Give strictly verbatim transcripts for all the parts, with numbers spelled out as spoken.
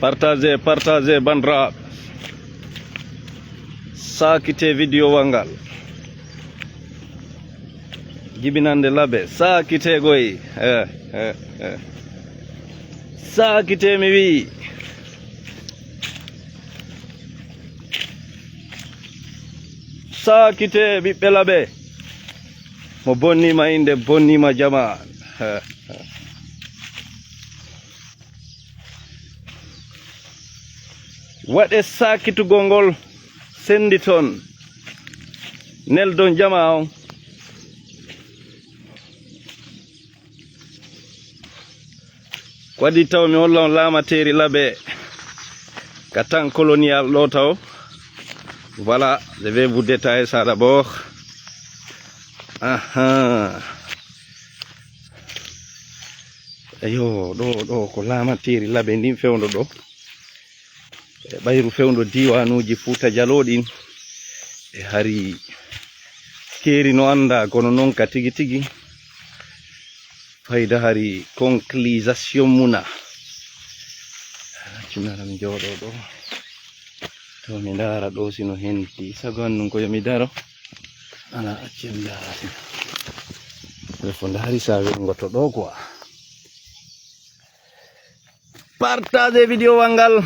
Partagez, partagez, bandiraɓe. Sakite video wal ngal. Jibinande labe, sakite goy. Eh, eh, eh. Sakite mi wi. Sakite ɓiɓɓe labe. Mo bonnima inde, bonnima jama. Eh, eh. Waɗe sakitugol ngol, sendi ton, neldon jama on. Ko waɗi taw mi holla on laamateeri labe ka tan colonial ɗo taw. Voilà, je vais vous détailler ça d'abord. Aha. Eyo, ɗo, ɗo ko laamateeri labe ndin fewndo ɗo. E ɓayru fewndo diiwanuuji Fuuta Jaloo ɗin. E hari keeri no anndaa, kono non ka tigi tigi. Fayda hari conclisation muna. Accu mi ara mi jooɗo ɗo. To mi ndaara ɗo si no henti. Sago an nun ko yo mi daro. Ala, accu mi ndaara si. Refo ndaari sa wengoto ɗo quoi. Partagez video wal ngal.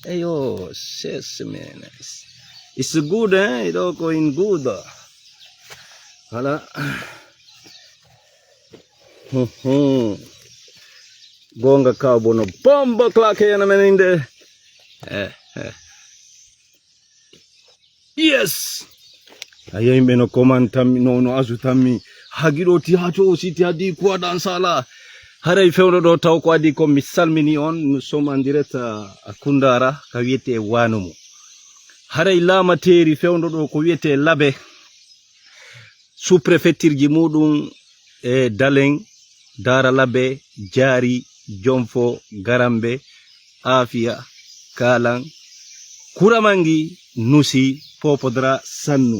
Eyo, ses menes. It's good, eh? Iɗo ko in good. Voilà. Mhm. Gonga kaw bono bombo claque yana men inde. Eh, eh. Yes. Ayo, yimɓe no komantammi, no, no asutammi. Hagiɗo ti ha to o siti hadi ko waɗan sala. Haray fewndo ɗo taw ko adi ko mi salmini on. Nous sommes en direct à, à Koundara, ka wiyete Wanumu. Haray laamateeri fewndo ɗo ko wiyete Labe. Sous-préfecture ji muɗum e Dalen, Dara Labe, Jaari, Jonfo, Garambe, Afiya, Kalan, Kuramangi, Nusi, Popodra, Sannu.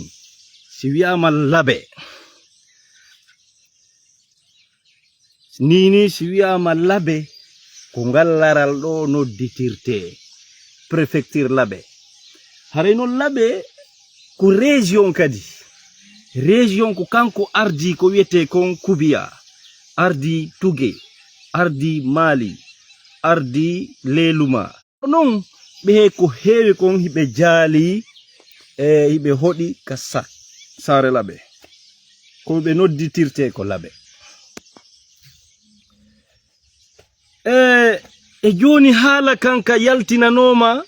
Si wi'ama Labe, Nii nii si wi'aama Labe, ko ngal laral ɗo nodditirtee, préfecture Labe. Haray noon Labe ko région kadi. Région ko kanko ardii ko wiyetee kon Kubiya, ardii Tuge, ardii Maali, ardii Leeluma. Ko noon ɓe he ko heewi kon hiɓe jaalii, e hiɓe hoɗi ka sa-, saare Labe. Ko ɓe nodditirtee ko Labe. E, e jooni haala kan ka yaltinanooma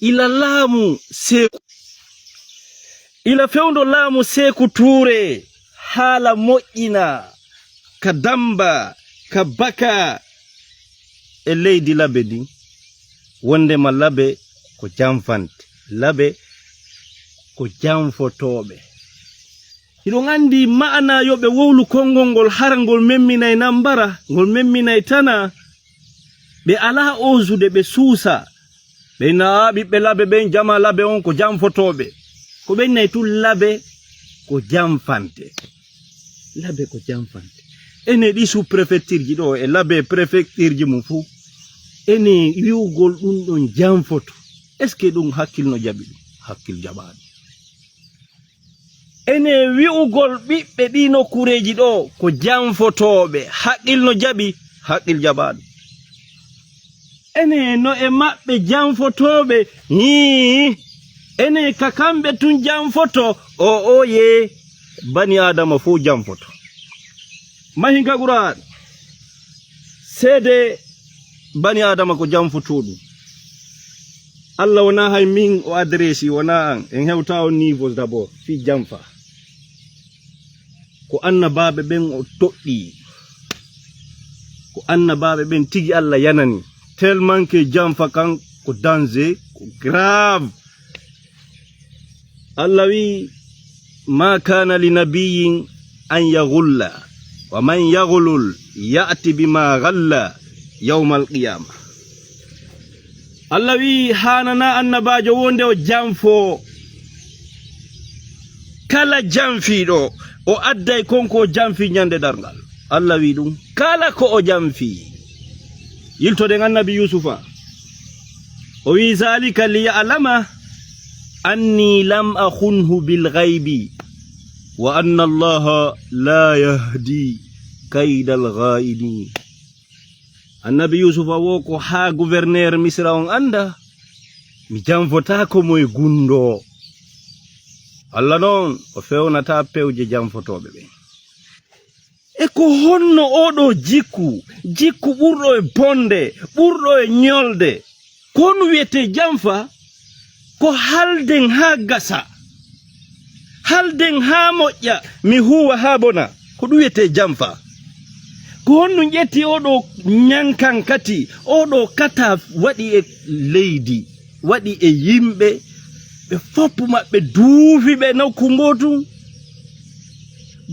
ila laamu Seeku, ila fewndo laamu Seeku Tuure, haala moƴƴina ka Damba, ka Baka e leydi Labe ndin, wondema Labe ko janfante, Labe ko janfotooɓe. Hiɗon anndi ma'ana yo ɓe wowlu konngol ngol, hara ngol memminay nambara, ngol memminay tana. Ɓe alaa oosude, ɓe suusa. Ɓe naa ɓiɓɓe Labe ɓen, jama Labe on ko janfotooɓe. Ko ɓen nay tun Labe ko janfante. Labe ko janfante. Ene ɗi sous-préfecture ji ɗo e Labe préfecture ji mum fuu. Ene wi'ugol ɗum ɗon janfoto. Est-ce que ɗum hakkil no jaɓi ɗum? Hakkil jaɓaani. Ene wi'ugol ɓiɓɓe ɗii nokkuureeji ɗoo ko janfotooɓe, haqqil no jaɓi, haqqil jaɓaani. Ene no e maɓɓe janfotooɓe, hii, ene ka kamɓe tun janfoto, o, o yee, bani Aadama fow janfoto. Mahi ka Qur'aan. Seede bani Aadama ko janfotooɗum. Allah wonaa hay min o adresi, wonaa an. En hewta on niveau d'abord, fii janfa. Ko annabaaɓe ɓen o toɗɗii. Ko annabaaɓe ɓen tigi Allah yanani. Tellement que janfa kan ko danger, ko grave. Allah wi'i, "Ma kana li nabiyyin an yaghulla, wa man yaghlul ya'ti bima ghalla yawmal qiyama." Allah wi'i, "Haanana annabaajo wonde o janfo. Kala janfiiɗo, o adday kon ko o janfi ñande darngal." Allah wi'i ɗum, kala ko o janfi. Yiltoɗen annabi Yusufa. O wi'i, "Zalika liya'lama anni lam akhunhu bil ghaibi wa anna Allaha la yahdi kaidal ghainin." Annabi Yusufa wo ko haa gouverneur Misra on annda, mi janfotaako mo e gundo. Allah non o fewnataa pewje janfotooɓe ɓen. E ko honno oɗo jikku, jikku ɓurɗo e bonde, ɓurɗo e ñolde, ko honno wiyetee janfa? Ko halden haa gasa, halden haa moƴƴa, mi huuwa haa bona. Ko ɗum wiyetee janfa. Ko honno ƴetti oɗo ñankan kati, oɗo kata waɗi e leydi, waɗi e yimɓe, ɓe fof maɓɓe duufi ɓe nokku ngootu.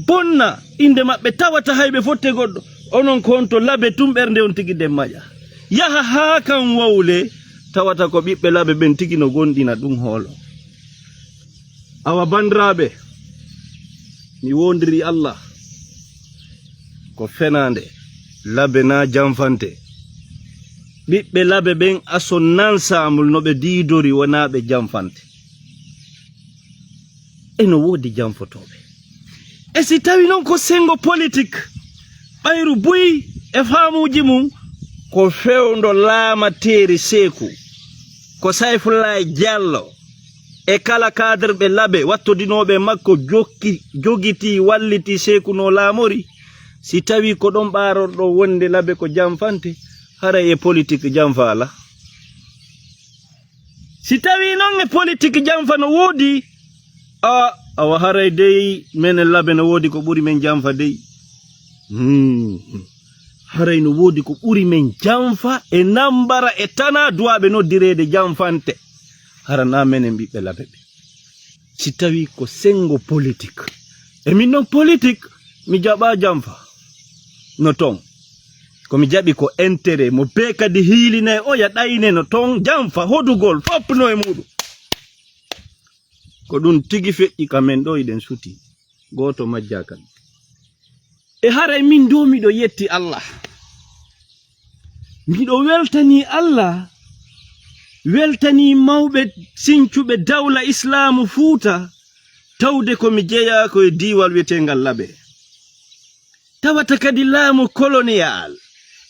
Bonna innde maɓɓe tawata hay ɓe fotte goɗɗo. Onon ko on to labe tun ɓernde on tigi nden maƴa. Yaha haa kan wawle tawata ko ɓiɓɓe labe ɓen tigi no gondina ɗum hoolo. Awa bandiraaɓe, mi wondiri Allah ko fenaande, labe na janfante. Ɓiɓɓe labe ɓen aso nan saamul no ɓe diidori wonaa ɓe janfante. E no woodi janfotooɓe. E si tawi non ko sengo politik, ɓayru buy e faamuuji mum ko fewndo laamateeri Seeku, ko Sayfullaay Jallo e kala kaadrɓe labe wattodinooɓe e makko jokki, jogitii, wallitii Seeku no laamori. Si tawi ko ɗon ɓaarorɗo wonde labe ko janfante, haray e politik janfa alaa. Si tawi non e politik janfa no woodi, a, awa haray dey menen labe no woodi ko ɓuri men janfa dey. Hmm. Haray no woodi ko ɓuri men janfa e nambara e tana duwaaɓe noddireede janfante. Hara na menen ɓiɓɓe labe ɓe. Si tawi ko sengo politik. E min non politik, mi jaɓa janfa. No ton. Ko mi jaɓi ko intérêt mo bee kadi hiilinay oya ɗayne no ton janfa hodugol fop no e muuɗum. Ko ɗum tigi feƴƴi ka men ɗo iɗen suti. Gooto majja kan. E haray min do miɗo yetti Allah. Miɗo weltani Allah, weltani mawɓe sincuɓe dawla Islaamu Fuuta, tawde ko mi jeyaa ko e diiwal wiyeteengal Labe. Tawata kadi laamu koloniyal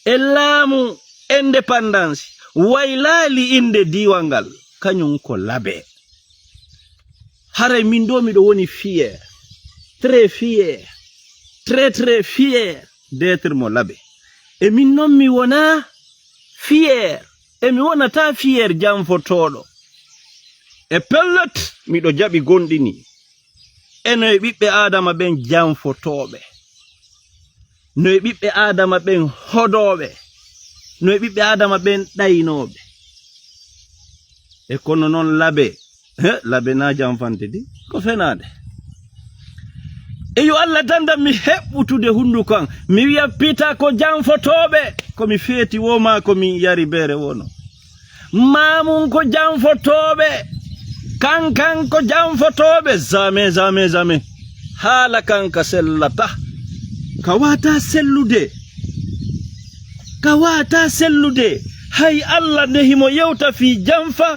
e laamu indépendance waylaali innde diiwal ngal, kañum ko Labe. Haray min ɗo miɗo woni fier, très fier, très, très fier d'être mo Labe. E min non mi wona fier, e mi wonata fier janfotooɗo. E pellet, miɗo jaɓi gonɗini. E no e ɓiɓɓe Aadama ɓen janfotooɓe. No e ɓiɓɓe Aadama ɓen hodooɓe. No e ɓiɓɓe Aadama ɓen ɗaynooɓe. E kono non Labe, he, Labe na janfante di, ko fenaande. E yo Allah dandan mi heɓɓutude hunduko an, mi wiya pita ko janfotooɓe, ko mi feeti wo ma ko mi yari beere wono. Maamum ko janfotooɓe, kankan ko janfotooɓe, jamais, jamais, jamais. Haala kan ka sellata, ka wata sellude. Ka wata sellude, hay Allah nde himo yewta fii janfa,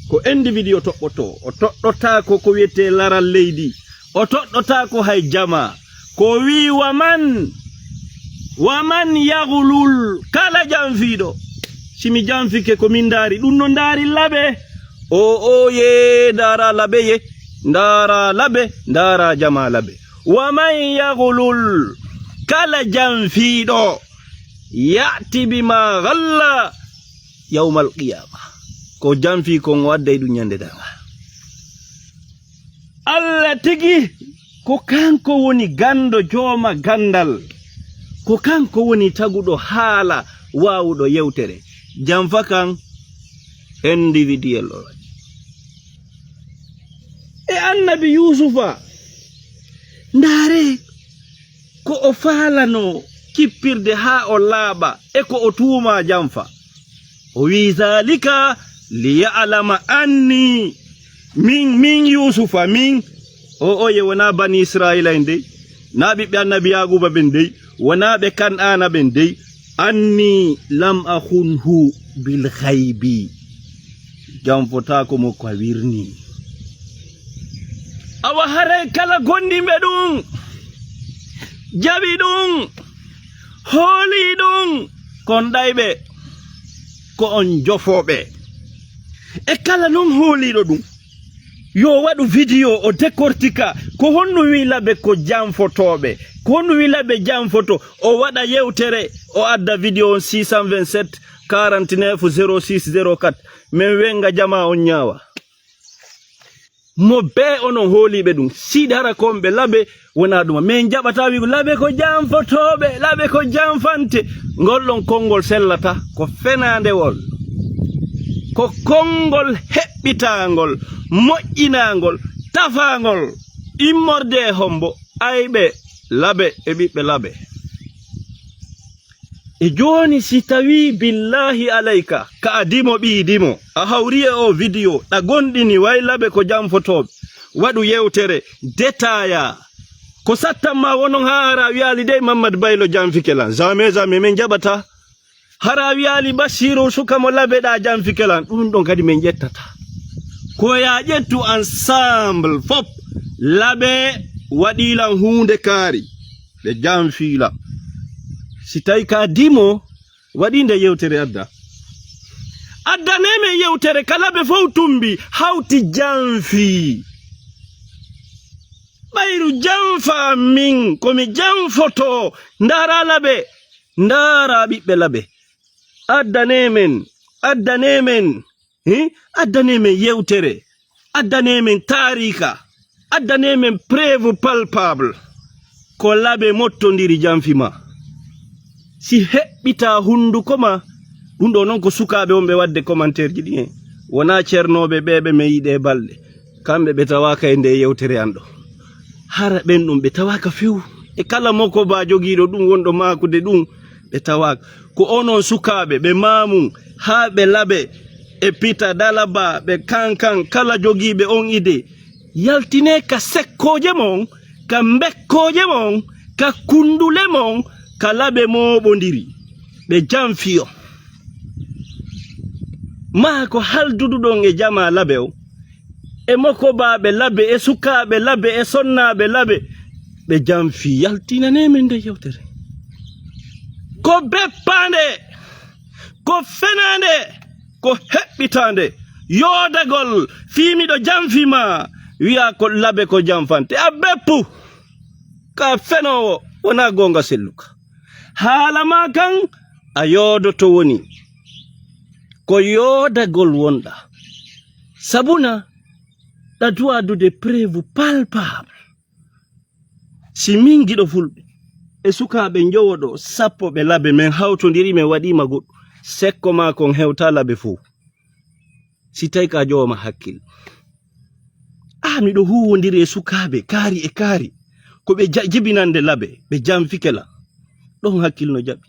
ko individu o toɓɓoto, o toɗɗotaako ko wiyetee laral leydi, o toɗɗotaako hay jama. Ko wii waman, waman yagulul, kala janfiiɗo. Si mi janfike ko min ndaari, ɗum no ndaari Labe. O, o, ye, ndaara Labe ye, ndaara Labe, ndaara jama Labe. Waman yagulul, kala janfiiɗo, ya'ti bima galla yawmal qiyama. Ko janfi kon o adday ɗum ñande darngal. Allah tigi ko kanko woni gando jooma gandal. Ko kanko woni taguɗo haala waawuɗo yewtere. Janfa kan individuel o waɗi. E annabi Yuusufa, ndaare ko o faalano kippirde haa o laaɓa e ko o tuuma janfa. O wi'i, "Zalika li ya'lama anni," min, min Yuusufa, min, o, oye wonaa bani Israa'iila en dey, naa ɓiɓɓe annabi Yaaquuba ɓen dey, wonaa ɓe Kan'aana ɓen dey, Anni lam akhunhu bil ghaibi. Janfotaako mo ko a wirni. Awa haray kala gondiiɓe ɗum, jaɓi ɗum, hooli ɗum, kon ɗayɓe, ko on jofooɓe. E kala non hooliiɗo ɗum, yo waɗu video o décortika ko honno wi labe ko janfotooɓe, ko honno wi labe janfoto, o waɗa yewtere, o adda video on six cent vingt-sept quarante-neuf zéro six zéro quatre. Men wenga jama on ñaawa. Mo bee onon hooliiɓe ɗum, siɗi hara kon ɓe labe wona ɗuma. Men jaɓata wi'go labe ko janfotooɓe, labe ko janfante. Ngol ɗon konngol sellata, ko fenaandewol. Ko konngol heɓɓitaangol, moƴƴinaangol, tafaangol, immorde e hombo, ayɓe labe e ɓiɓɓe labe. E jooni, si tawii, billaahi alayka, ka a dimo, ɓii dimo, a hawri e o video, ɗa gondini way labe ko janfotooɓe, waɗu yewtere détaillé. Ko sattan ma wonon haa hara a wiyaali dey Mammad Baylo janfike lan. Jamais, jamais, men jaɓata. Hara a wiyaali Basiru suka mo labe ɗa janfike lan. Ɗum ɗon kadi men ƴettata. Ko ya ƴettu ensemble fop, labe waɗi lan huunde kaari. Ɓe janfii lan. Si tawi ka dimo, waɗi nde yewtere adda. Addane men yewtere ka labe fow tumbi, hawti janfii. Ɓayru janfa min, ko mi janfoto, ndaara labe, ndaara ɓiɓɓe labe. Addane men, addane men, hi? Addane men yewtere, addane men taarika, addane men preuve palpable. Ko labe mottondiri janfi ma. Si heɓɓita hunduko ma, ɗum ɗo non ko sukaaɓe wonɓe waɗde commentaire ji ɗi en. Wonaa ceernooɓe ɓe ɓe men yiɗe balɗe. Kamɓe ɓe tawaaka e nde yewtere an ɗo. Hara ɓen ɗum ɓe tawaaka few. E kala moko ba jogiiɗo ɗum wonɗo maakude ɗum ɓe tawaaka. Ko onon sukaaɓe ɓe maamum haa ɓe labe e pita dalaba ɓe kankan kala jogiiɓe on ide. Yaltine ka sekkooje mon, ka mbekkooje mon, ka kundule mon, ka labe mooɓondiri. Ɓe janfi on. Maa ko halduduɗon e jama labe o, e mokobaaɓe labe, e sukaaɓe labe, e sonnaaɓe labe, ɓe janfi. Yaltinane men nde yewtere. Ko beppaande, ko fenaande, ko heɓɓitaande. Yoodagol, fii miɗo janfi ma, wi'a ko labe ko janfante. A beppu, ka fenoowo, wonaa goonga selluka. Haala ma kan, a yoodoto woni. Ko yoodagol wonɗa. Sabuna, ɗa duwa dude preuve palpable. Si min giɗo fulɓe, e sukaaɓe njowo ɗo, sappo ɓe labe, men hawtondiri, men waɗiima goɗɗo. Sekko maa kon hewta labe fow. Si tawi ka jooma hakkil. Ah, miɗo huwondiri e sukaaɓe, kaari e kaari. Ko ɓe ja-, jibinande labe, ɓe janfike la. Ɗon hakkil no jaɓi.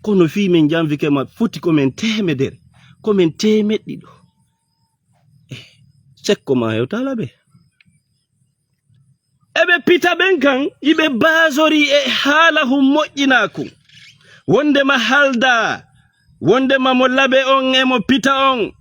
Kono fii men janfike ma, foti ko men teemedere, ko men teemeɗɗiɗo. Eh, sekko ma hewta labe. Eɓe pita ɓen kan, iɓe baasori e haala hum moƴƴinaaku. Wondema halda, wondema mo labe on e mo pita on.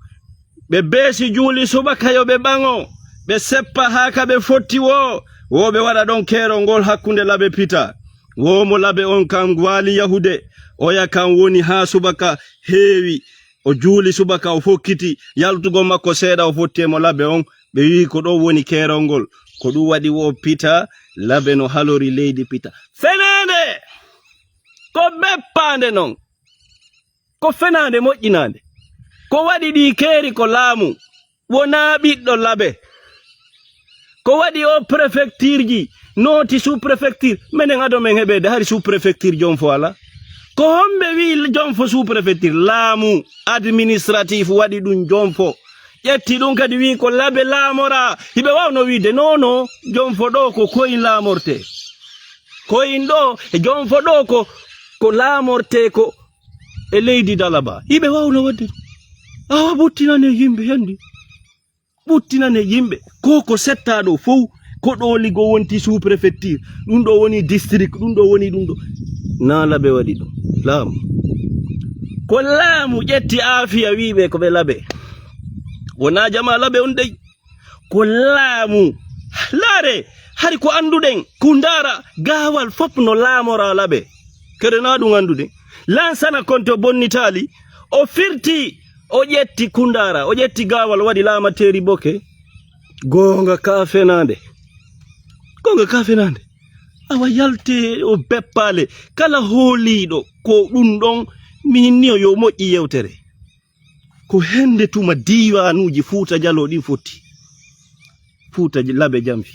Ɓe beesi juuli subaka yo ɓe ɓaŋo, ɓe seppa haa ka ɓe fotti woo, woo ɓe waɗa ɗon keerol ngol hakkunde labe pita. Woo mo labe on kan waali yahude, oya kan woni haa subaka heewi. O juuli subaka, o fokkiti, yaltugol makko seeɗa, o fotti e mo labe on. Ɓe wi'i ko ɗon woni keerol ngol. Ko ɗum waɗi woo pita labe no halori leydi pita. Fenaande! Ko beppaande non. Ko fenaande moƴƴinaande. Ko waɗi ɗi keeri ko laamu. Wonaa ɓiɗɗo labe. Ko waɗi o préfecture ji, nooti sous-préfecture. Menen ado men heɓeede hari sous-préfecture Jonfo alaa. Ko homɓe wi'i Jonfo sous-préfecture? Laamu administratif waɗi ɗum Jonfo. Ƴetti ɗum kadi wi'i ko labe laamora. Hiɓe waawno wi'de, non, non, Jonfo ɗo ko koyin laamorte. Koyin ɗo, e Jonfo ɗo ko, ko laamorte ko e leydi Dalaba. Hiɓe waawno waɗde ɗum. Awa ɓuttinane yimɓe hendu. Ɓuttinane yimɓe. Ko ko settaaɗo fow, ko ɗo ligo wonti sous-préfecture. Ɗum ɗo woni district, ɗum ɗo woni ɗum ɗo. Naa labe waɗi ɗum. Laamu. Ko laamu ƴetti aafiya, wi'i ɓe ko ɓe laɓe. Wonaa jamaa laɓe on dey. Ko laamu. Laare, hari ko annduɗen, Kundaara, Gaawal, fof no laamora laɓe. Kere naa ɗum annduɗen. Lansana Konte o bonnitaali, o firti, o ƴetti Kundaara, o ƴetti Gaawal, waɗi laamateeri boke. Goonga ka fenaande. Goonga ka fenaande. Awa yalte o beppaale. Kala hooliiɗo ko ɗum ɗon, miin ni o yo moƴƴi yewtere. Ko hende tuma diiwaanuuji Fuuta Jaloo ɗin fotti. Fuuta J-, Labe Jamfi.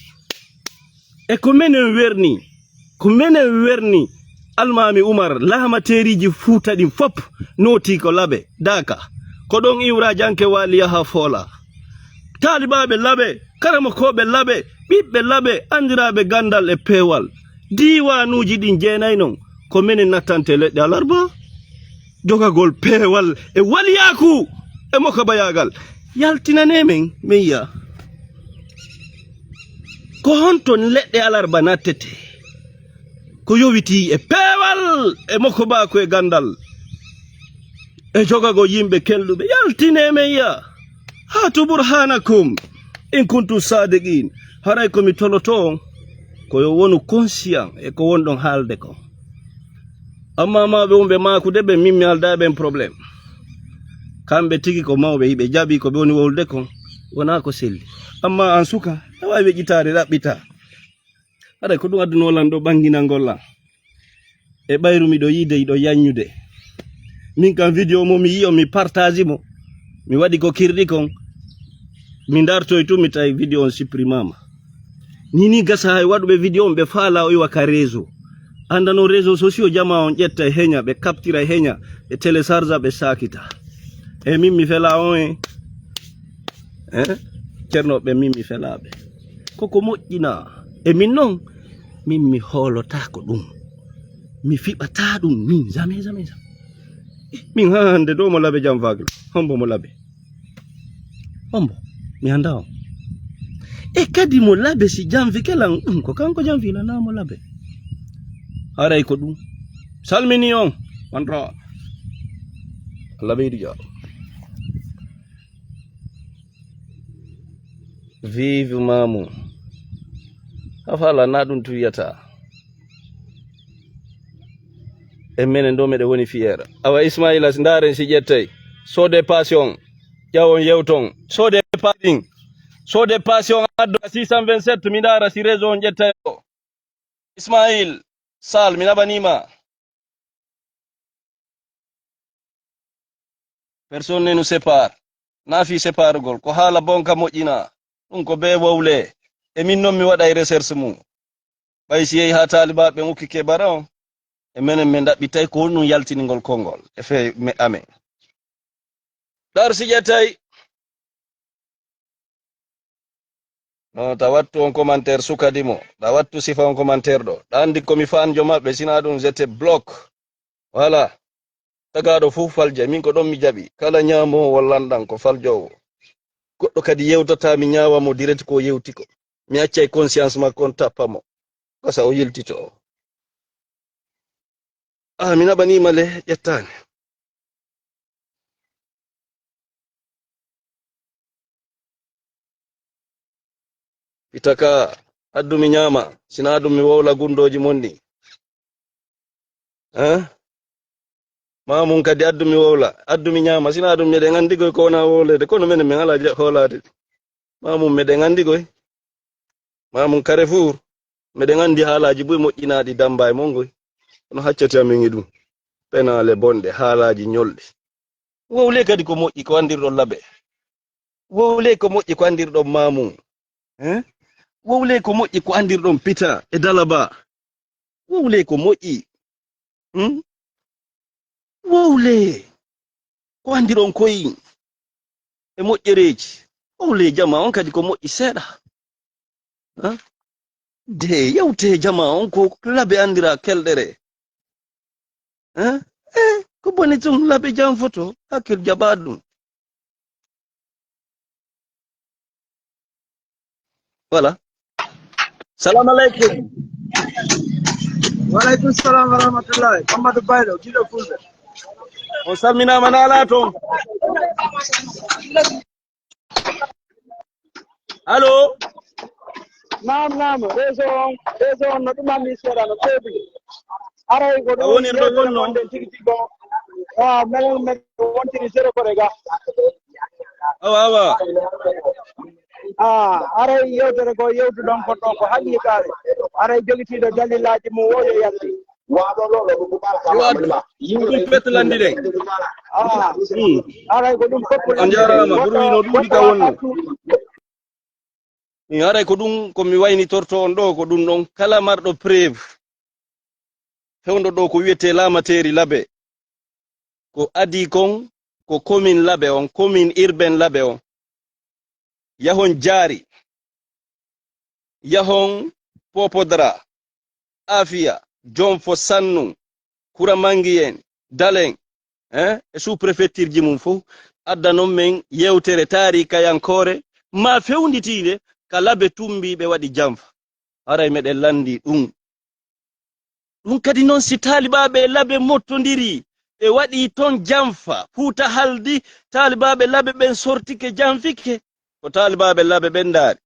E ko menen werni, ko menen werni Almaami Umar, laamateeriiji Fuuta ɗin fop nootii ko Labe, Daaka. Ko ɗon iwra janke waali yaha foola. Taalibaaɓe Labe, karamokooɓe Labe, ɓiɓɓe Labe, anndiraaɓe ganndal e peewal. Diiwaanuuji ɗin jeenay non, ko menen nattante leɗɗe alarba. Jogagol peewal e waliyaaku e mokabayaagal. Yaltinanee men, men yi'a. Ko honto leɗɗe alarba nattete? Ko yowitii e peewal e mokobaaku e ganndal. E jogagol yimɓe kelɗuɓe. Yaltinee men yi'a. Haatu burhaanakum in kuntum saadiqiin. Haray ko mi toloto on, ko yo wonu conscient e ko wonɗon haalde kon. Amma mawɓe wonɓe maakude ɓen, min mi aldaa e ɓen problème. Kamɓe tigi ko mawɓe, hiɓe jaɓi ko ɓe woni wowlude kon, wonaa ko selli. Amma an suka, a waawi weƴƴitaade ɗaɓɓitaa. Haray ko ɗum addunoo lan ɗo ɓannginangol lan. E ɓayru miɗo yiide, hiɗo yanñude. Min kam vidéo mo mi yi'o, mi partage mo. Mi waɗi ko kirɗi kon. Mi dartoy tun, mi tawi vidéo on supprimama. Ni ni gasa hay waɗuɓe vidéo on ɓe faala o iwa ka réseau. Anda no réseau sociaux jama on ƴetta e heña, ɓe captira e heña, ɓe télécharge, ɓe saakita. E min mi fela on e, eh? Ceerno ɓe min mi fela ɓe. Koko moƴƴina. E min non, min mi hoolotako ɗum. Mi fiɓata ɗum, min, jamais, jamais, jamais. Min haa hannde ɗo mo labe jam faglo. Hombo mo labe? Hombo? Mi anndaa on. E kadi mo labe si janfi kelan ɗum ko kanko janfi na, na mo labe. Haray ko ɗum. Salmini on. Mantra. Allah ɓeydu jaaro. Vive Mamou. Hafala na ɗum tuyata. E menen ɗo meɗen woni fier. Awa Ismaila, si ndaaren si ƴettay. Sode passion. Ƴawon yewton. Sode passion. Sode passion addo six cent vingt-sept, mi ndaara si réseau on ƴettay o. Ismail Sall, mi naɓaniima. Personne ne nous sépare. Na fii separugol. Ko haala bonka moƴƴina. Ɗum ko bee wowle. E min non mi waɗay recherche mum. Ɓay si yehi haa taalibaaɓe ɓen ukki kebara on, e menen min ɗaɓɓitay ko honɗum yaltiningol konngol e fee me-, amen. Ɗar si ƴettay. No, ta wattu on commentaire sukadi mo. Ta wattu sifa on commentaire ɗo. Ta anndi ko mi fanjo maɓɓe, sina ɗum je te bloque. Voilà. Tagaaɗo fuu falja, min ko ɗon mi jaɓi. Kala ñaamoowo lanɗan ko faljoowo. Goɗɗo kadi yewtata mi ñaawa mo direct ko yewti ko. Mi accay conscience makko on tappa mo. Gasa o yiltito o. Ah, mi naɓaniima le, ƴettaani. Pitaka, addu mi ñaama, sina ɗum mi wowla gundooji mon ɗin. Eh? Maa mum kadi addu mi wowla, addu mi ñaama, sina ɗum meɗen anndi koy ko wona wowleede, kono menen min alaa je-, hoolaade. Maa mum meɗen anndi koy. Maa mum Carrefour, meɗen anndi haalaaji buy moƴƴinaaɗi damba e mon koy. Kono haccati amin e ɗum. Penaale bonɗe, haalaaji ñolɗi. Wowle kadi ko moƴƴi ko anndirɗon labe. Wowle ko moƴƴi ko anndirɗon maamu. Eh? Wowle ko moƴƴi ko anndirɗon pita e dalaba. Wowle ko moƴƴi. Hmm? Wowle ko anndirɗon koyi e moƴƴereeji. Wowle jama on kadi ko moƴƴi seeɗa. Ha? De yewte jama on ko labe anndira kelɗere. Eh? Eh, ko boni tun labe jam foto, hakkil jaɓa ɗum. Voilà. Salamu aleykum. Wa aleykum salam wa rahmatullahi. Mamadou Baylo, Giɗo Fulɓe. On salminaama naalaa toon. Allo? Naam, naam, réseau on, réseau on no ɗumanmi seeɗa, no feewi. Aray ko ɗum woni ɗo wonno. Nden tigi tigi on. Waaw, menen men wontiri zéro kore ga. Awa, awa. Ah, aray yewtere ko yewtuɗon ko ɗo ko haqiiqaare. Aray jogitiiɗo dalilaaji mum o yo yalti. Yo addu. Ko ɗum fetlandiren. Ah. Hmm. Aray ko ɗum fotlandiren. On njaaraama, burwi no ɗuuɗi ka wonno. Mi haray ko ɗum ko mi waynitorto on ɗo, ko ɗum ɗon kala marɗo preuve. Fewndo ɗo ko wiyetee Laamateeri Labe. Ko adii kon, ko commune Labe on, commune urbaine Labe on. Yahon Jaari. Yahon Popodra. Afiya, Jonfo, Sannun, Kuramangiyen, Dalen, eh, e sous-préfecture ji mum fof, addanon men yewtere taarikayankoore, maa fewnditiinde ka Labe tumbii ɓe waɗi janfa. Haray meɗen lanndii ɗum. Ɗum kadi noon, si taalibaaɓe Labe mottondirii, ɓe waɗii toon janfa, Fuuta Haldi, taalibaaɓe Labe ɓen sortike, janfike, ko taalibaaɓe Labe ɓen ndaari.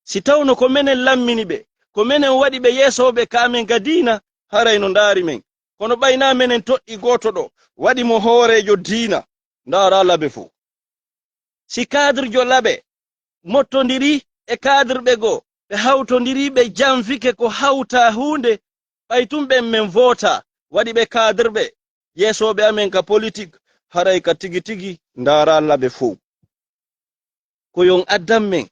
Si tawno ko menen lammini ɓe, ko menen waɗi ɓe yeesooɓe ka amen ka diina, haray no ndaari men. Kono ɓay naa menen toɗɗii gooto ɗo, waɗi mo hooreejo diina, ndaaraa Labe fof. Si cadrejo Labe mottondirii e cadreɓe goo, ɓe hawtondirii, ɓe janfike ko hawtaa huunde, ɓay tun ɓen men vootaa, waɗi ɓe cadreɓe, yeesooɓe amen ka politik, haray ka tigi tigi ndaaraa Labe fow. Ko yo on addan men,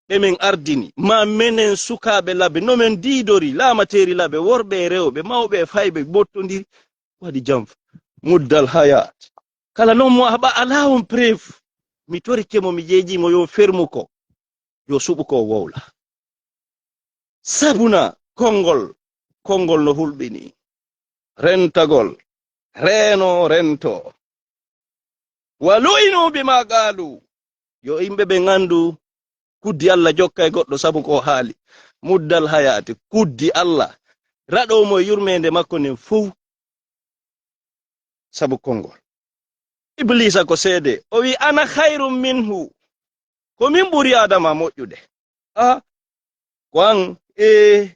ɓe men ardini, maa menen sukaaɓe Labe, no men diidori, Laamateeri Labe, worɓe e rewɓe, mawɓe e fayɓe, mottondiri, waɗi janfa. Muddal hayaat. Kala non mo haɓa alaa on preuve, mi torike mo, mi jeejii mo, yo fermu ko, yo suɓu ko, o wowla. Sabuna konngol, konngol no hulɓinii. Rentagol, reeno, rento. Wa lu'inu bimaa qaalu. Yo yimɓe ɓen anndu, kuddi Alla jokka e goɗɗo sabu ko o haali. Muddal hayaati, kuddi Alla. Raɗoo mo e yurmeende makko nden fow. Sabu konngol. Ibliisa ko seede. O wi'i, "Ana khayrun minhu." Ko min ɓuri Aadama moƴƴude. A, ko an, e,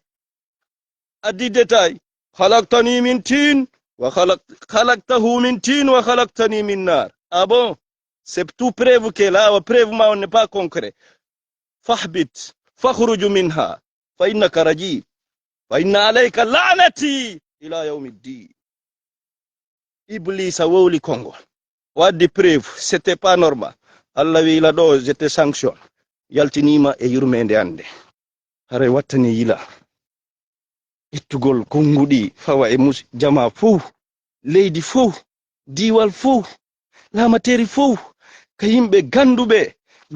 addi détail. "Khalaqtani min tin, wa khalaq-, khalaqtahu min tin, wa khalaqtani min nar." Ah bon? C'est tout preuve que là, wa preuve ma on n'est pas concret. "Fahbit, fakhruj minha, fa innaka rajim. Fa inna alayka la'nati ila yawmi ddin." Ibliisa wowli konngol. O addi preuve, c'était pas normal. Alla wi'i la ɗo, "Je te sanctionne." Yaltiniima e yurmeende an nde. Haray wattani yila. Ittugol konnguɗi fawa e mus-, jamaa fow, leydi fow, diiwal fow, laamateeri fow, ka yimɓe gannduɓe,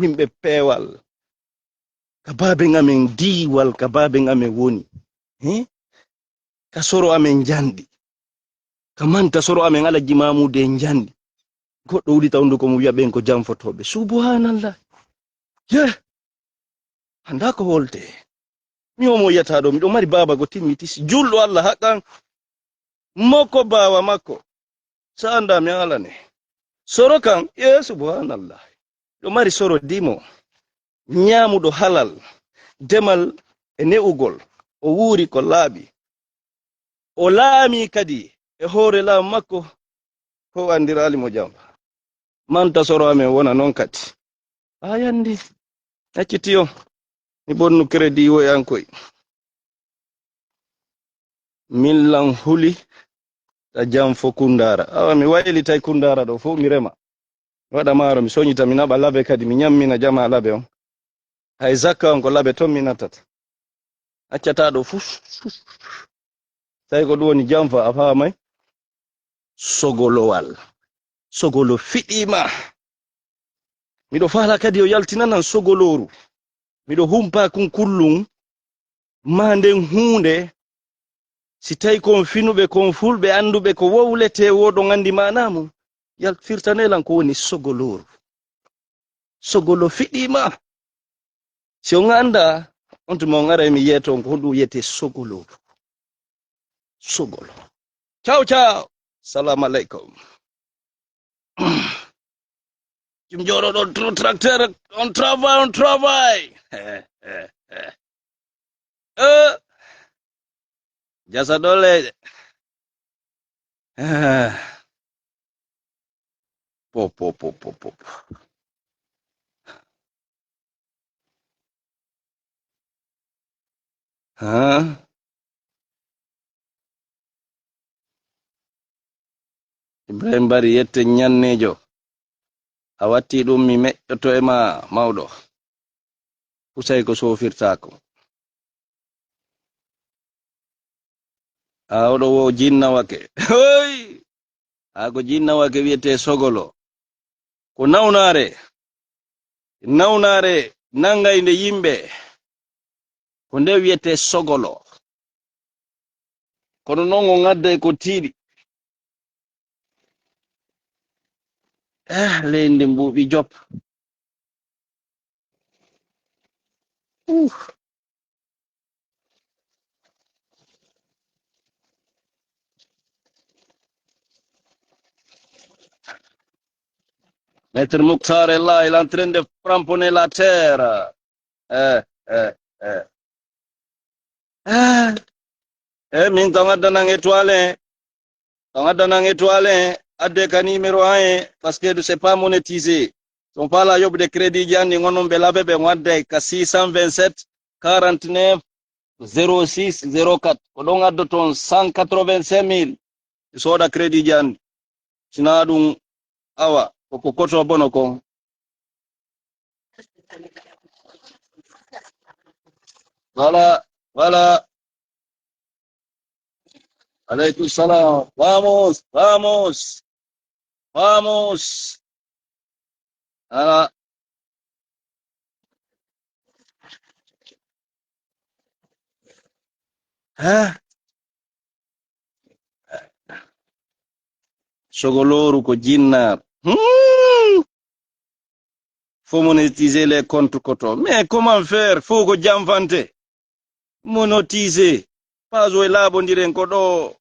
yimɓe peewal. Ka baaben amen diiwal, ka baaben amen woni. He? Ka soro amen njanɗi. Ka manta soro amen Alhaji Mamude njanɗi. Goɗɗo wulita hunnduko mum wi'a ɓen ko janfotooɓe. Subhanallah. Yeh! Anndaa ko wolte. Mi o mo yiyata ɗo, miɗo mari baaba go timmitis. Julɗo Alla haqqan. Moko baawa makko. Sa anndaa mi alane. Soro kan, yeh, subhanallah. Ɗo mari soro dimo. Ñaamuɗo halal. Demal e ne'ugol. O wuuri ko laaɓi. O laami kadi e hoore laamu makko, ko anndiraali mo janfa. Manta soro amen wona non kadi. A yandi. Accitiyo. Mi bonnu crédit woyankoy. Min lan huli ta janfo Kundaara. Awa mi waylitay Kundaara ɗo fow mi rema. Mi waɗa maaro, mi soñita, mi naɓa labe kadi, mi ñammina jamaa labe on. Hay zakka on ko labe ton mi nattata. Accata ɗo fus, fus. Tawi ko ɗum woni janfa, a faamay? Sogolowal. Sogolo fiɗiima. Miɗo faala kadi o yaltinanan sogolooru. Miɗo humpa kun kullum. Ma nden huunde, si tawi ko on finuɓe, ko on fulɓe annduɓe ko wowletee, woɗon anndi maanaa mum, yal-, firtanee lan ko woni sogolooru. Sogolo fiɗiima. Si on anndaa, on tuma on aray mi yeeto on ko honɗum wiyetee sogolooru. Sogolo. Ciao, ciao. Salamu aleykum. Jim jooɗo ɗon tro-, tracteur, on travail, on travail. Eh, eh, eh. Eh. Jasa ɗo leyɗe. Eh. Po, po, po, po, po. Haa? Ibrahim Bari, yette ñanneejo. A watti ɗum, mi meƴƴoto e ma, mawɗo. Usay ko sofirtaako. A oɗo wo jinnawake. Hoy! A ko jinnawake wiyetee sogolo. Ko nawnaare. Nawnaare nangay nde yimɓe. Ko nde wiyetee sogolo. Kono noon o ngadday ko tiiɗi. Eh, leydi ndi mbuuɓi jop. Uh. Maître Mouktar est là, il est en train de cramponner la terre. Eh, eh, eh. Eh, eh, min kam addanan étoile en. Kam addanan étoile en. Adde ka numéro un en. Parce que c'est pas monétisé. Son pas la yoɓde crédit ji anni, ngon non ɓe laɓe ɓe wadde ka six cent vingt-sept quarante-neuf zéro six zéro quatre. Ko ɗon addoton cent quatre-vingt-cinq mille. Sooda crédit ji anni. Sina ɗum, awa, ko, ko koto bono kon. Voilà, voilà. Aleykum salam. Vamos, vamos, vamos. Voilà. Ha? Sogolooru ko jinnaar. Hmm. Faut monétiser les comptes koto. Mais comment faire? Faut ko janfante. Monétiser. Paaso e laaɓondiren ko ɗo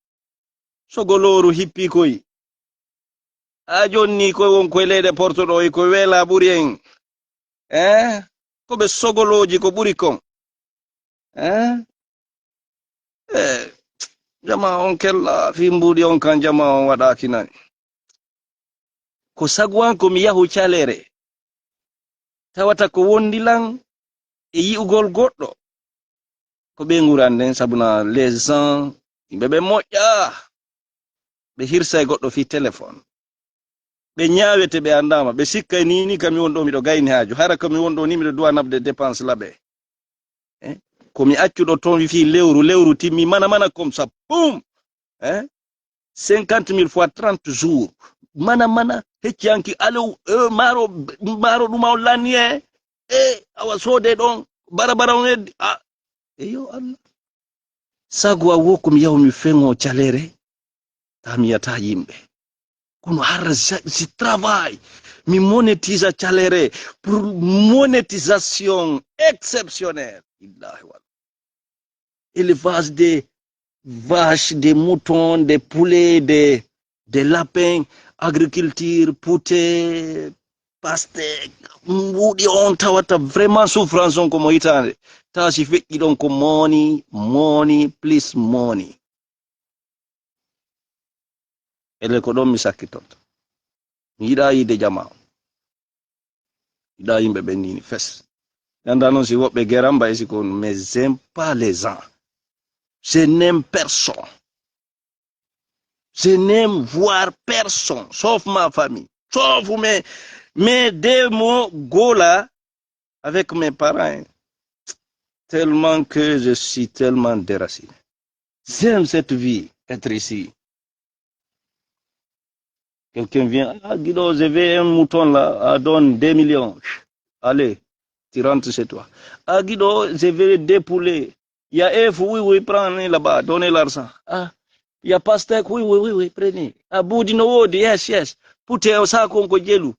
sogolooru hippi koy. A jonni koy won koye leyɗe Porto ɗo e koye weela ɓuri en. Eh? Ko ɓe sogolooji ko ɓuri kon. Eh? Eh, jama on kella fi mbuuɗi on kan jama on waɗaaki nani. Ko sagu an ko mi yahu calere. Tawata ko wondi lan e yi'ugol goɗɗo. Ko ɓe nguran nden sabu na les gens, yimɓe ɓe moƴƴa. Ɓe hirsa e goɗɗo fi téléphone. Ɓe ñaawete ɓe anndaama. Ɓe sikka e ni, ni kam mi won ɗo miɗo gayni haaju. Hara ko mi won ɗo ni miɗo duwa naɓde dépense laɓe. Eh? Ko mi accuɗo toon fii lewru, lewru timmi mana mana comme ça, boum! Eh? Cinquante mille fois trente jours. Mana mana, hecci hanki alew, eh, maaro, maaro ɗum on lanni, eh? Eh, awa soode ɗon, bara bara on eddi. Ah, eyo Allah. Sago a wo ko mi yahu mi feŋo calere, ta mi yata yimɓe. Kono hara ja-, si travail, mi monétisa calere pour monétisation exceptionnelle. Billahi wal-, élevage des vaches, des moutons, des poulets, des, des lapins, agriculture, poultry, pastèque, mbuuɗi on tawata vraiment souffrance on ko mo hitaande. Tawa si feƴƴi ɗon ko mooni, mooni, plus mooni. Ele ko ɗon mi sakkitorto. Mi yiɗaa yiide jama on. Mi yiɗaa yimɓe ɓen nini fes. Mi anndaa noon si woɓɓe geran mbayi si ko, mais j'aime pas les gens. Je n'aime personne. Je n'aime voir personne, sauf ma famille. Sauf mes, mes deux mots Gola avec mes parents, hein. Tellement que je suis tellement déraciné. J'aime cette vie, être ici. Quelqu'un vient, ah, Guido, je veux un mouton là, ah, donne deux millions. Allez, tu rentres chez toi. Ah, Guido, je veux deux poulets. Il y a œuf, oui, oui, prends là-bas, donnez l'argent. Ah, il y a pastèque, oui, oui, oui, oui, prenez. Ah, buuɗi no woodi, yes, yes. Pute o saako on ko jelu.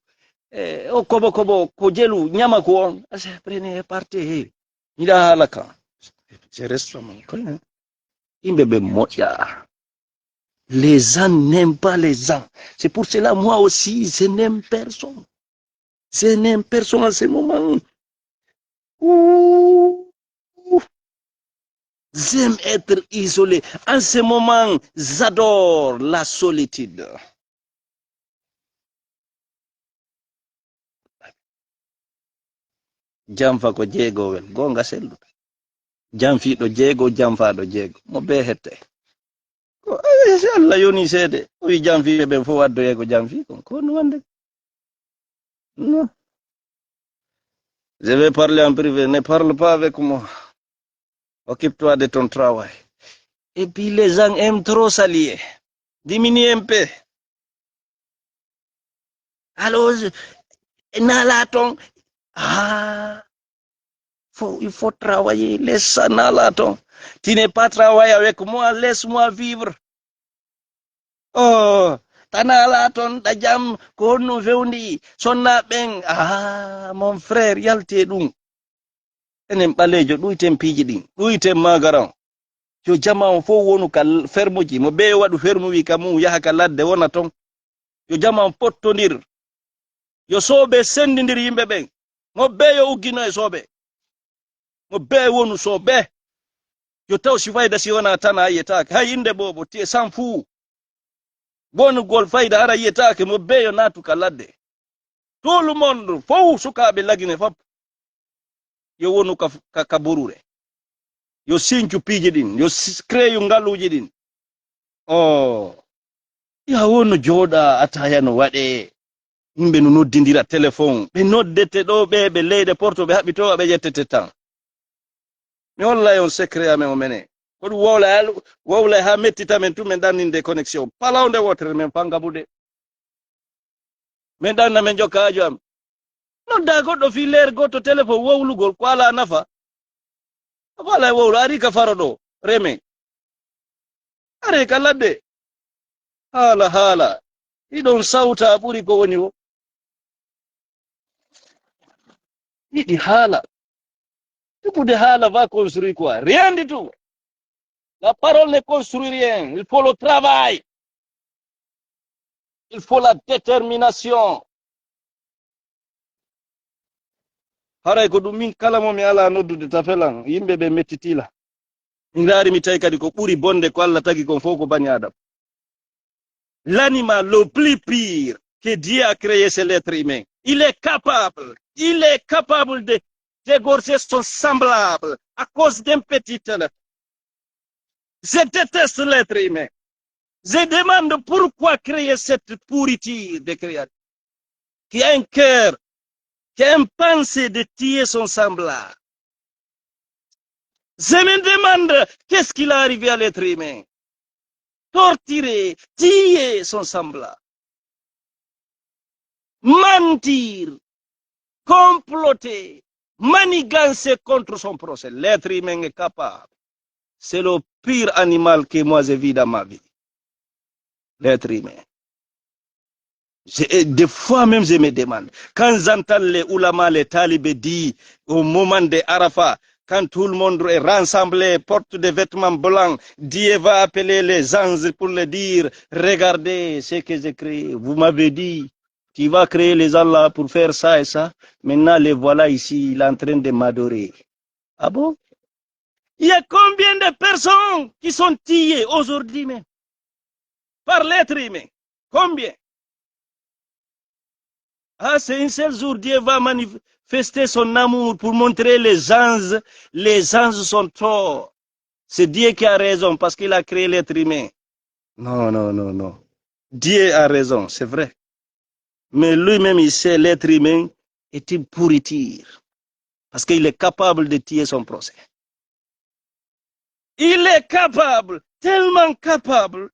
Eh, o kobo kobo ko jelu, ñama ko on. Ah, c'est, prenez et partez. Miɗa haala kan. Je reste sur mon coin. Yimɓe ɓe moƴƴa. Les gens n'aiment pas les gens. C'est pour cela, moi aussi, je n'aime personne. C'est une personne en ce moment. Ouh. J'aime être isolé. En ce moment, j'adore la solitude. Janfa ko jeegowel, goonga selluɗo. Janfiiɗo jeego, janfaaɗo jeego. Mo bee hette. Ko, eh, si Allah yoni seede, o wi janfiiɓe ɓen fof addoyee ko janfii kon. Ko no wonde? Non. Je vais parler en privé. Ne parle pas avec moi. Occupe-toi de ton travail. Et puis les gens aiment trop s'allier. Diminue un peu. Alors, je- nala ton. Ah, faut, il faut travailler. Laisse ça, nala ton. Tu n'es pas travailler avec moi, laisse-moi vivre. Oh, ta nala ton, ɗa jam, ko honno fewndi? Sonna ɓen. Ah, mon frère, yalte ɗum. Enen ɓaleejo, ɗuyten piiji ɗin, ɗuyten magaran. Yo jama on fof wonu ka l-, fermuji. Mo bee yo waɗu fermu wi ka mum yaha ka ladde wona ton. Yo jama on pottondir. Yo soobe sendindir yimɓe ɓen. Mo bee yo uggino e soobe. Mo bee wonu soobe. Yo taw si fayda si wona tan a yiyetaake. Hay innde boobo, ti e san fuu. Wonugol fayda hara yiyetaake, mo bee yo naatu ka ladde. Tout le monde, fow sukaaɓe Lagine fop. Yo wonu ka, ka, ka burure. Yo sincu piiji ɗin, yo s-, créeyu ngaluuji ɗin. Oh. Ya wonu jooɗa ataya no waɗe. Yimɓe no noddindira téléphone. Ɓe noddete ɗo ɓe, ɓe leyɗe porto ɓe haɓɓi to ɓe ƴettete tan. Mi holla on secret amen o mene. Ko ɗum wowla, wowla ha mettita men tun men ɗanninde connexion. Palawde wotere men fanga buɗe. Men ɗanna men jokka haaju am. Nodda goɗɗo fii leer goɗɗo téléphone wowlugol ko ala nafa. Ko ala e wowlo, ari ka faro ɗo, reme. Are ka ladde. Haala, haala. Iɗon sawta ɓuri ko woni o. Yiɗi haala. Heɓude haala va construire quoi? Rien du tout. La parole ne construit rien. Il faut le travail. Il faut la détermination. Haray ko ɗum min kala mo mi ala noddude tafelan, yimɓe ɓe mettitila. Mi ndaari mi tawi kadi ko ɓuri bonde ko Allah tagi kon fof ko bani Adam. L'animal le plus pire que Dieu a créé, c'est l'être humain. Il est capable, il est capable de dégorger son semblable à cause d'un petit téléphone. Je déteste l'être humain. Je demande pourquoi créer cette pourriture de créature qui a un cœur, qui a une pensée de tuer son semblable. Je me demande qu'est-ce qu'il a arrivé à l'être humain. Torturer, tuer son semblable. Mentir, comploter, manigancer contre son prochain. L'être humain est capable. C'est le pire animal que moi j'ai vu dans ma vie. L'être humain. Je- et des fois même, je me demande, quand j'entends les ulama, les talibés dire au moment de Arafat, quand tout le monde est rassemblé, porte des vêtements blancs, Dieu va appeler les anges pour leur dire, regardez ce que j'ai créé. Vous m'avez dit, tu vas créer les Allah pour faire ça et ça. Maintenant, les voilà ici, il est en train de m'adorer. Ah bon? Il y a combien de personnes qui sont tuées aujourd'hui même par l'être humain? Combien? Ah, c'est un seul jour, Dieu va manifester son amour pour montrer les anges. Les anges sont trop. C'est Dieu qui a raison parce qu'il a créé l'être humain. Non, non, non, non. Dieu a raison, c'est vrai. Mais lui-même, il sait l'être humain est une pourriture. Parce qu'il est capable de tuer son prochain. Il est capable, tellement capable,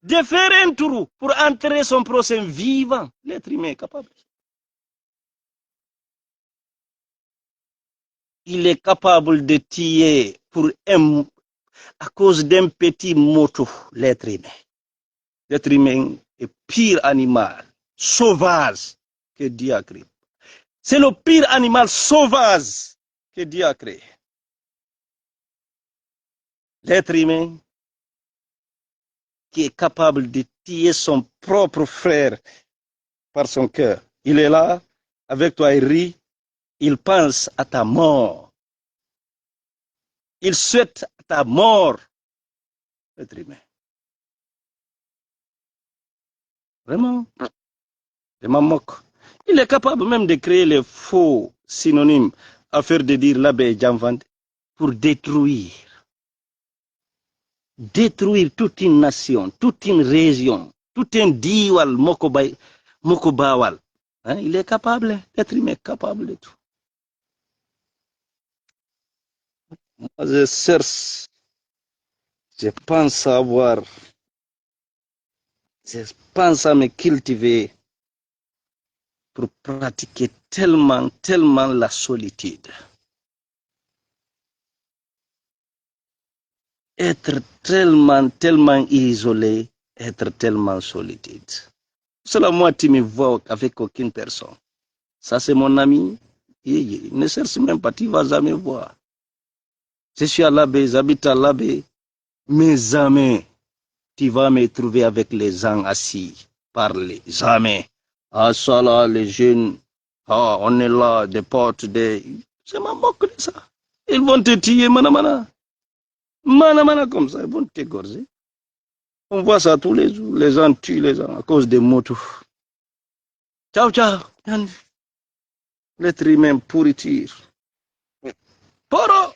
de faire un trou pour enterrer son prochain vivant. L'être humain est capable. Il est capable de tuer pour un, à cause d'un petit moto, l'être humain. L'être humain est pire animal, sauvage que Dieu a créé. C'est le pire animal sauvage que Dieu a créé. L'être humain qui est capable de tuer son propre frère par son cœur. Il est là, avec toi, il rit, il pense à ta mort. Il souhaite ta mort. Être humain. Vraiment, vraiment moque. Il est capable même de créer les faux synonymes afin de dire l'abbé et Jamvande pour détruire. Détruire toute une nation, toute une région, tout un diwal moko, bay, moko bawal. Hein, il est capable, l'être humain est capable de tout. Moi, je cherche, je pense avoir, je pense à me cultiver pour pratiquer tellement, tellement la solitude. Être tellement, tellement isolé, être tellement solitude. Cela, moi, tu me vois avec aucune personne. Ça, c'est mon ami. Il ne cherche même pas, tu vas jamais voir. Je suis à la baie, j'habite à la baie. Mais jamais, tu vas me trouver avec les gens assis, parler. Jamais. Ah, ça là, les jeunes, ah, on est là, des potes, des... Je m'en moque de ça. Ils vont te tuer, mana, mana. Mana, mana, comme ça, ils vont t'égorger. On voit ça tous les jours. Les gens tuent les gens à cause des motos. Ciao, ciao. L'être humain pourriture. Poro,